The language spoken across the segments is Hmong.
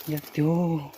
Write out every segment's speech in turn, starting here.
Yog tiag.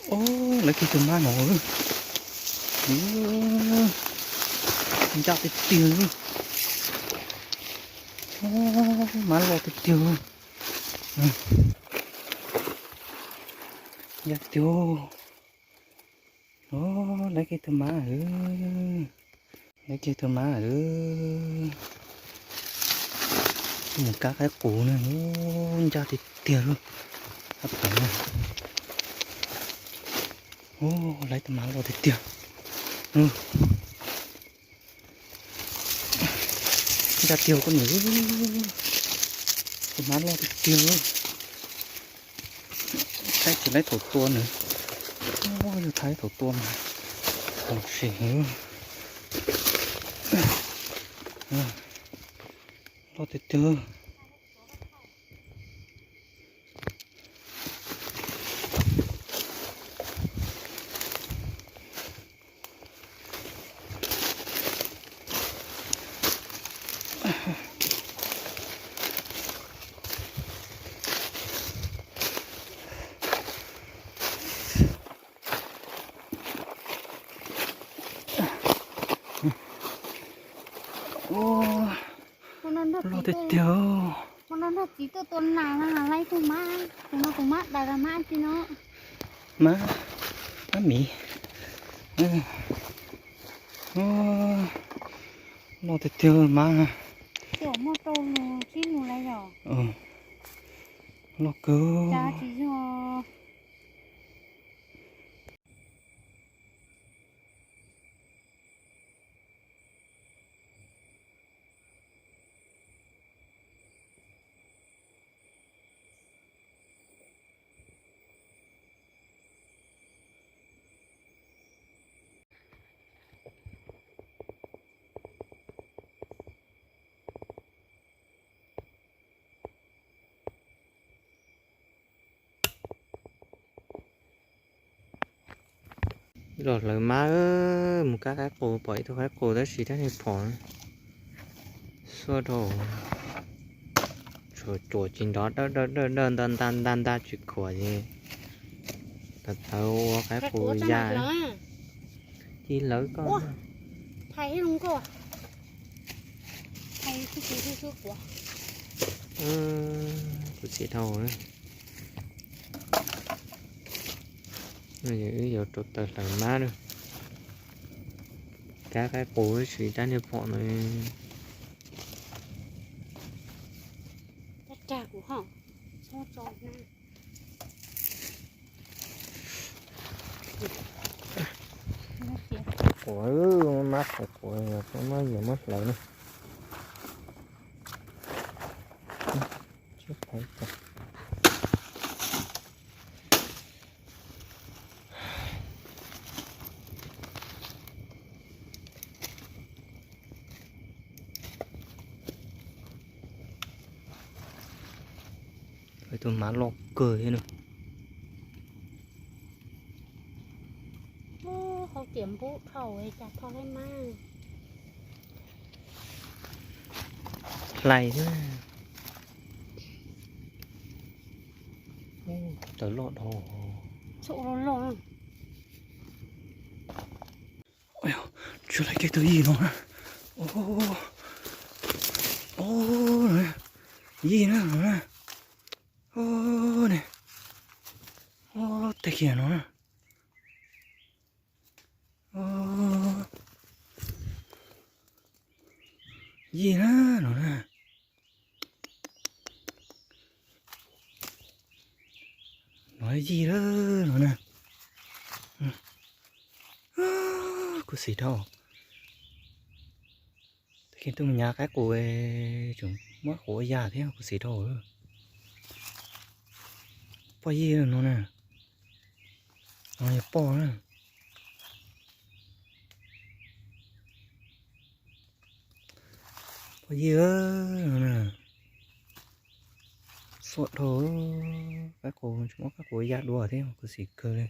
Lawv kiag tus mab no, ncaj tiag tiag li. Mab loj tiag tiag. Ncaj tiag. Lawv kiag tus mab, lawv kiag tus mab. Mus kab qaib qus na, ncaj tiag tiag li. Lawv tus mab loj tiag tiag. Ncaj tiag koj niam, tus mab loj tiag tiag. Thaij tsis laib thaum tua na. Yog thaij thaum tua mas, sim, loj tiag tiag. Loj tiag tiag. Txiv tuaj tua nas, laib tus mab, tus no tus mab dais los mab tsi no. Mab, mab miv. Loj tiag tiag mab. Muaj rau mus sib mus lawm yom. Loj kawg. Tsis yog. Los hlawv mab, mus kab qaib qus, pom ib tug qaib qus tab sis dab niag phom xuaj rau, tsuas cuam tsis nrov, dawb dawb dawb dawb, nta nta nta nta tsis khuam ces tawv tawv ua qaib qus ya. Ci lawv koj. Kuv txiv dhau. Wb yuav rau taws hlawv mab na. Kab qaib qus tab sis dab niag phom no. Quav, mab quav, muab yog muab hlawv na. Tus mab loj kawg thiab na. Hau tias npub dhau cas tho laib mab. Hlais thiab. Taws loj dhau. Tsuas loj. Tsuas laj kiag tug yij no na. Yij na no na. Ne, teg kiag no na. Yij na no na. No yij na no na. Kuv xis dhau. Tag kis tuaj mus nyav qaib qus, tseem muab qus ua ya thiab, kuv xis dhau. Poj yij no na. No yog poj na. Poj yij no na. Xuam dhau. Qaib qus, tseem muab qaib qus ua ya dua thiab, kuv xis kawg li.